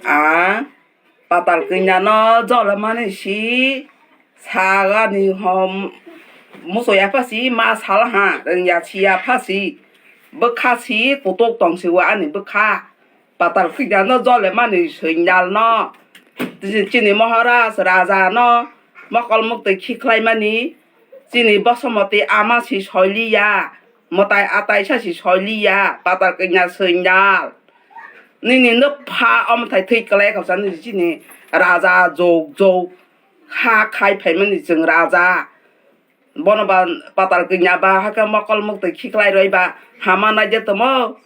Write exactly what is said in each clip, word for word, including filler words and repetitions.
A patal kanya no jole mani si sagani hom muso ya pha si ma sal ha rwng ya si ya pha si bwkha si kutuk tong si o ani bwkha. Patal kanya no jole mani swinyal no chini Maharaj raja no mokol muktwi khiklai mani chini Bosomoti ama si soiliya. Mwtai atai sa si soiliya, patal kanya swinyal. Nini nuk pha omothai thwi kwlai kha sa nini chini raja jog jog kha khai phaimani chwng raja. Bono ba patal kanya ba hakhe mokol muktwi khiklai roi ba hama nai de tomo.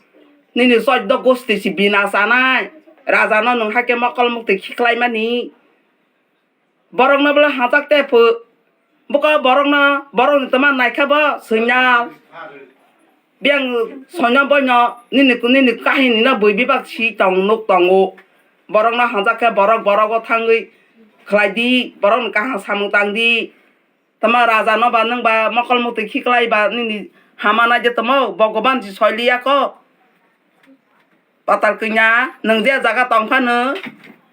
Nini choddo gosti si bina chanai. Raja no nwng hakhe mokol muktwi khiklai mani. Borokno bwle hajak te phu. Buko borokno, borokni twma naikha bo swinyal. Biyang soino boino nini, nini kahini no bui bibak si tong nuk tongo. Borokno hajak khe borok borogo thangwi khlai di, borokni kaham samung tang di. Tama raja no ba nwng ba mokol muktwi khiklai ba nini hama nai de tomo, Bhogoban si soiliya kho. Patal kanya, nwng je jaga tong phano,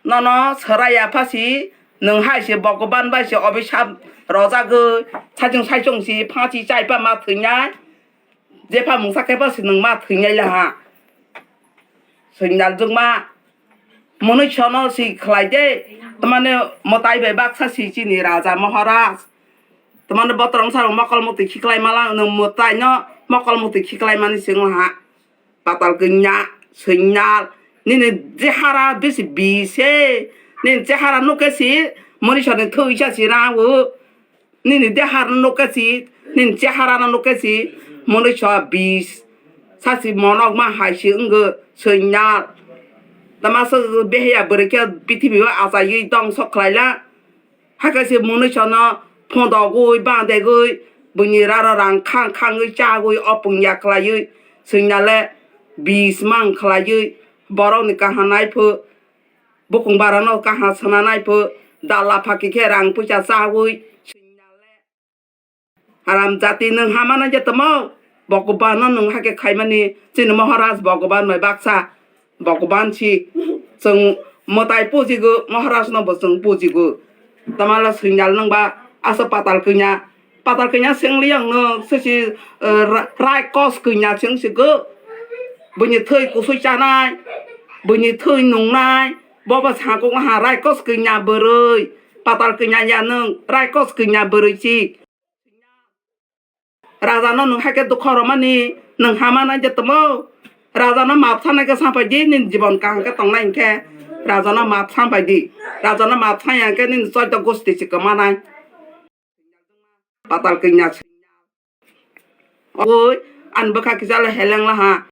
nono swrai ya pha si, nwng hai se Bhogoban bai se obisap rojagwi, saichung saichung si phansi chai pha ma thwinai, jepha mungsa khe pha si nwng ma thwinai laha. Swinyal jwkma, mwnwi sono si khlai de, tamani mwtai bai baksa si chini raja Maharaj. Tamani botorong sarong mokol muktwi khiklai malang, nwng mwtai no mokol muktwi khiklai mani sing laha. Patal kanya, swinyal, nini chehara bisi bise, nini chehara nukhe si, mwnwi soni thwi sa si rao, nini dehar nukhe si, nini chehara no nukhe si, mwnwi so bis, sa si monok ma hai si wngwi swinyal. Tama swk beheya bwrwi khe pithibio achaiwi dongso khlaila. Hakhe se mwnwi sono phondogwi, bandegwi, buini rara rang khang khangwi chagwi, opung ya khlaiwi, swinyale bis mang khlaiwi, borokni kaham naiphu, bukung barano kaham swnanaiphu, dalla phaki khe rang puisa chagwi, swinyale. Haram jati nwng hamana je tamo, Bhagwan no nwng hakhe khaimani, chini Maharaj Bhagwan bai baksa, Bhagwan si, chwng mwtai pujigo, Maharaj no bo chwng pujigo. Tamala swinyal nwng ba, asa patal kanya, patal kanya sengli ang nwng, sisi, eh, ra-, raikos kanya chwng sigo. Buini thwi kusui chanai, buini thwi nungnai, bobo sakung ha raikos kanya bwrwi, patal kanya ya nwng, raikos kanya bwrwi si. Raja no nwng hai khe dukha romani, nwng hama nai je tamo. Raja no maap sanai khe sapai di, nini jibon kaham khe tongnai hinkhe. Raja no maap sapai di. Raja no maap saya hinkhe nini choito gosti se kwmanai. Patal kanya se. Oi, ani bwkha kisa le heleng laha.